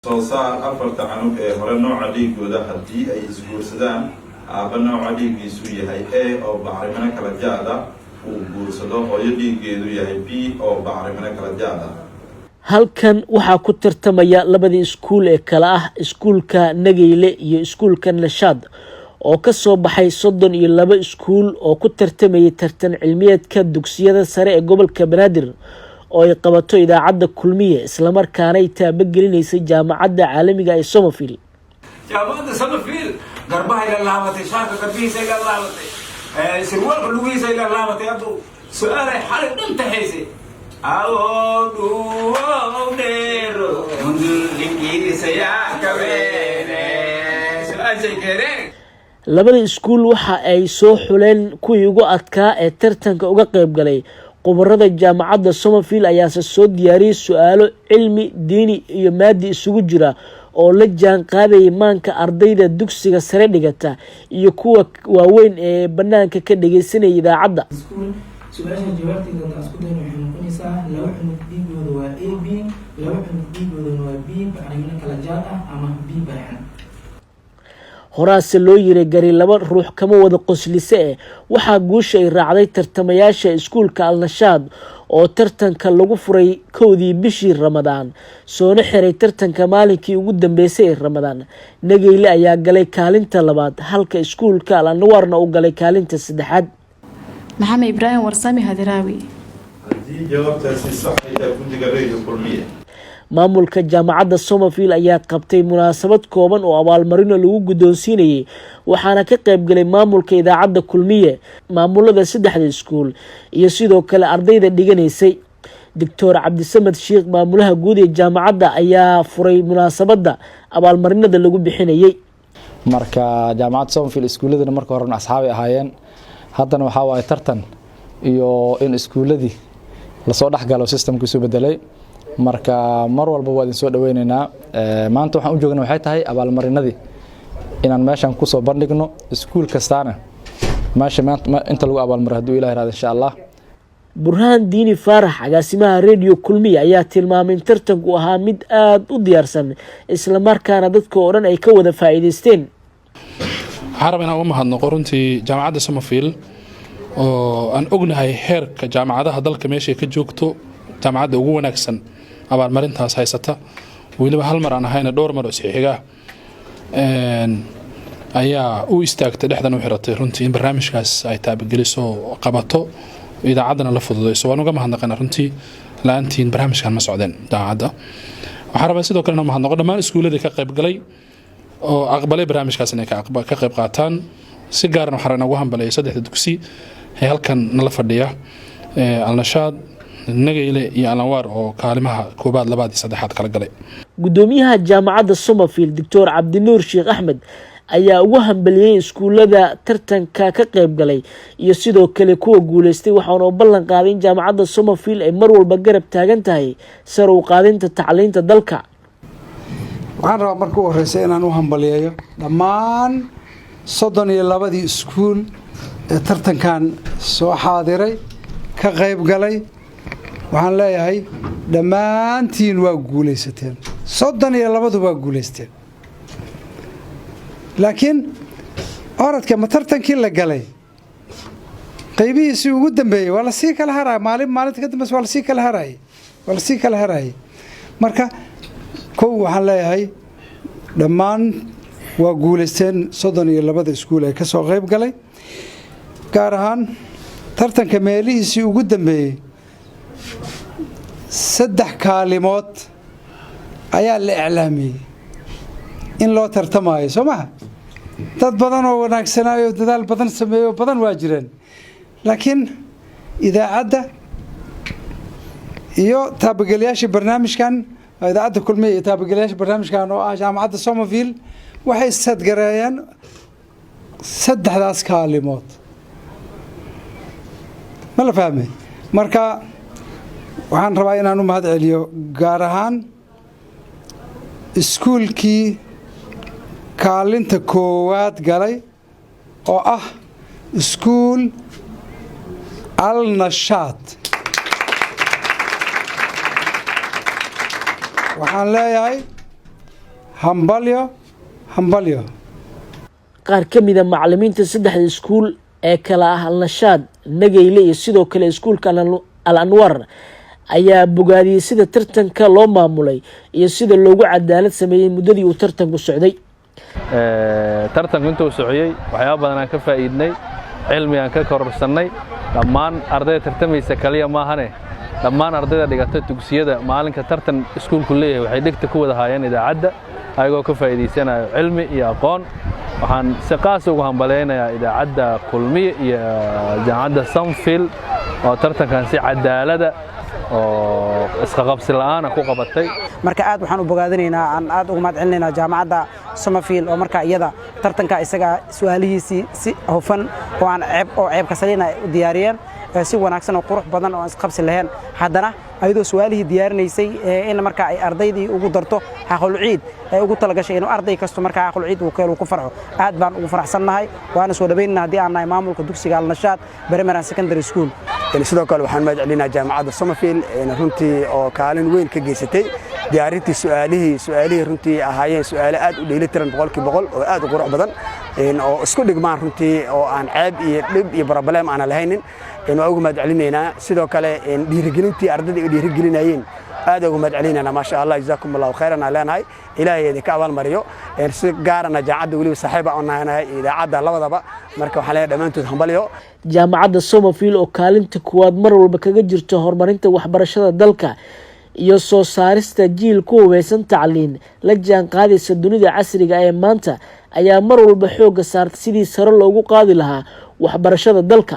Soo saar afarta canug ee hore nooca dhiigooda haddii ay isguursadaan, aabba nooca dhiiggiisu yahay A oo bacrimano kala jaada uu guursado hooyo dhiiggeedu yahay B oo bacrimano kala jaada. Halkan waxaa ku tartamaya labadii iskuul ee kale ah iskuulka Nageyle iyo iskuulka Nashaad, oo kasoo baxay 32 iskuul oo ku tartamayay tartan cilmiyeedka dugsiyada sare ee gobolka Banaadir, oo ay qabato idaacadda Kulmiye, islamarkaana ay taabagelinaysay jaamacadda caalamiga ee Sommerfield. Jaamacadda Summerfield garbaha ila laabatay, shaarka garbihiisa ila laabatay, sirwaalka lugihiisa ila laabatay. Haddu su-aalay xalay dhan tahaysay awodhuwow dheero mundullinkiisa yaa kabeene su-aashay keeneen. Labada iskuul waxa ay soo xuleen kuwii ugu adkaa ee tartanka uga qeyb galay. Khubarada jaamacadda Sommerfield ayaase soo diyaariyey su-aalo cilmi, diini iyo maadi isugu jira oo la jaan qaadayay maanka ardayda dugsiga sare dhigata iyo kuwa waaweyn ee banaanka ka dhageysanaya idaacadda. Iskuul su-aasha jawaabteeda haddaan isku dayno, waxay noqonaysaa laba cunug dhiigooda waa AB, laba cunug dhiigoodana waa B bacrimino kala jaad ah ama B barxan. Horaase loo yiray, gari laba ruux kama wada qoslise. Eh, waxaa guusha ay raacday tartamayaasha iskuulka Alnashaad, oo tartanka lagu furay 1dii bishii Ramadaan, soona xiray tartanka maalinkii ugu dambeysay ee Ramadaan. Nageyle ayaa galay kaalinta labaad, halka iskuulka Al Anwaarna uu galay kaalinta saddexaad. Maxamed Ibraahim Warsami Hadiraawi. Haddii jawaabtaasi sax ay tahay, guddiga Radio Kulmiye. Maamulka jaamacadda Sommerfield ayaa qabtay munaasabad kooban oo abaalmarino lagu guddoonsiinayay, waxaana ka qaybgalay maamulka idaacadda Kulmiye, maamulada saddexda iskuul iyo sidoo kale ardayda dhiganaysay. Doctor Cabdisamed Sheikh, maamulaha guud ee jaamacadda, ayaa furay munaasabadda abaalmarinada lagu bixinayay. Marka jaamacadda Sommerfield iskuulladana marka horena asxaabay ahaayeen, haddana waxaa waaye tartan iyo in iskuulladii lasoo dhexgalo systemka isu bedelay. Marka mar walba waa idin soo dhaweyneynaa. Maanta waxaan u joogna waxay tahay abaalmarinadii inaan meeshan kusoo bandhigno, iskuul kastaana meesha inta lagu abaalmaray, hadduu Ilah irahdo, insha Allah. Burhaan Diini Faarax, agaasimaha Radio Kulmiya, ayaa tilmaamay in tartanku ahaa mid aada u diyaarsan, islamarkaana dadka oo dhan ay ka wada faa'iidaysteen. Waxaan rabaa inaan uga mahadnaqo runtii jaamacadda Sommerfield, oo aan ognahay heerka jaamacadaha dalka meeshay ka joogto, jaamacadda ugu wanaagsan abaalmarintaas haysata, weliba hal mar aan ahayna dhowr mar oo isxixiga ayaa u istaagtay, dhexdan u xiratay runtii in barnaamijkaas ay taabageliso, qabato, idaacaddana la fududayso. Waan uga mahadnaqana runtii, la-aantiin barnaamijkan ma socdeen idaacadda. Waxaan rabaa sidoo kale inaan mahadnaqo dhammaan iskuulladii ka qaybgalay oo aqbalay barnaamijkaas inay ka qayb qaataan. Si gaaran waxaan ugu hambaleyay saddexda dugsi ee halkan nala fadhiya, Alnashaad, Nageyle iyo Alanwaar, oo kaalimaha koobaad, labaad iyo saddexaad kala galay. Gudoomiyaha jaamacadda Sommerfield, Doctor Cabdinuur Sheekh Axmed, ayaa ugu hambaliyey iskuullada tartanka ka qayb galay iyo sidoo kale kuwa guuleystay, waxaana u ballan qaaday in jaamacadda Sommerfield ay mar walba garab taagan tahay sar u qaadinta tacliinta dalka. Waxaan rabaa marka u horeysa inaan u hambaliyeeyo dhammaan 32dii iskuul ee tartankan soo xaadiray, ka qayb galay. Waxaan leeyahay dhammaantiin waa guulaysateen, 32du waa guulaysteen. Laakiin orodka ma tartankii la galay qaybihiisii ugu dambeeyey waa lasii kala haraya, maalin maalinta ka dambeysa waa lasii kala harayay, waa lasii kala harayay. Marka kow waxaan leeyahay dhammaan waa guulaysteen 32da iskuul ee ka soo qayb galay. Gaar ahaan tartanka meelihiisii ugu dambeeyey saddex kaalimood ayaa la iclaamiyey in loo tartamaayo, soo maha? Dad badan oo wanaagsanaayo, dadaal badan sameeyo badan waa jireen, laakiin idaacadda iyo taabageliyaasha barnaamijkan, idaacadda Kulmiya iyo taabageliyaasha barnaamijkan oo ah jaamacadda Sommerfield, waxay sadgareeyeen saddexdaas kaalimood. Ma la fahmay? Marka waxaan rabaa inaan u mahad celiyo gaar ahaan iskuulkii kaalinta koowaad galay, oo ah iskuul Al Nashaad. Waxaan leeyahay Hambalyo, hambalyo. Qaar ka mid a macalimiinta saddexda iskuul ee kala ah Al-Nashaad, Nageyle iyo sidoo kale iskuulka Al Anwar ayaa bogaadiyey sida tartanka loo maamulay iyo sida loogu cadaalad sameeyey muddadii uu tartanku socday. Tartanku intuu sociyey waxyaaba badan aan ka faa'iidnay, cilmi aan ka kororsannay. Dhammaan ardayda tartamaysa kaliya maahane, dhammaan ardayda dhigata dugsiyada maalinka tartan iskuulku leeyahay waxay dhegta ku wada haayeen idaacadda, ayagoo ka faa'iidaysanayo cilmi iyo aqoon. Waxaan si qaas ugu hambalaynayaa idaacadda Kulmiye iyo jaamacadda Somfield oo tartankan si cadaalada oo isqaqabsi la'aana ku qabatay. Marka aad waxaan u bogaadinaynaa, aan aad ugu mahad celinaynaa jaamacadda Sommerfield oo marka iyada tartanka isaga su'aalihiisii si hufan oo aan ceeb oo ceeb ka salina u diyaariyeen, si wanaagsan oo qurux badan oo aan isqabsi lahayn. Haddana ayadoo su'aalihii diyaarinaysay in marka ay ardaydii ugu darto xaqul ciid ay ugu talagashay inuu arday kasto markaa xaqul ciid uu keelo ku farxo, aad baan ugu faraxsannahay, waana soo dhaweynaa haddii aan nahay maamulka dugsiga Al-Nashaad Primary and Secondary School. Sidoo kale waxaan mahad celinaa jaamacadda Sommerfield runtii oo kaalin weyn ka geysatay diyaarintii su'aalihii. Su'aalihii runtii ahaayeen su'aalo aad u dheelitiran 100% oo aad u qurux badan oo isku dhigmaan runtii, oo aan ceeb iyo dhib iyo problem aanan lahaynin, waa ugu mahad celinaynaa. Sidoo kale dhiirigelintii ardayda ay dhiirigelinayeen aad ugu mahad celinaynaa. Maasha Allah, jazaakum Allahu khayran aan leenahay, Ilaahay idinka abaalmariyo. Si gaarana jaamacadda weliba saaxiiba aan nahay, idaacadda labadaba. Marka waxaan leeyahay dhammaantood hambalyo. Jaamacadda Sommerfield oo kaalinta kuwaad mar walba kaga jirto horumarinta waxbarashada dalka iyo soo saarista jiil ku hubeysan tacliin la jaan qaadaysa dunida casriga ee maanta ayaa mar walba xoogga saarta sidii sare loogu qaadi lahaa waxbarashada dalka.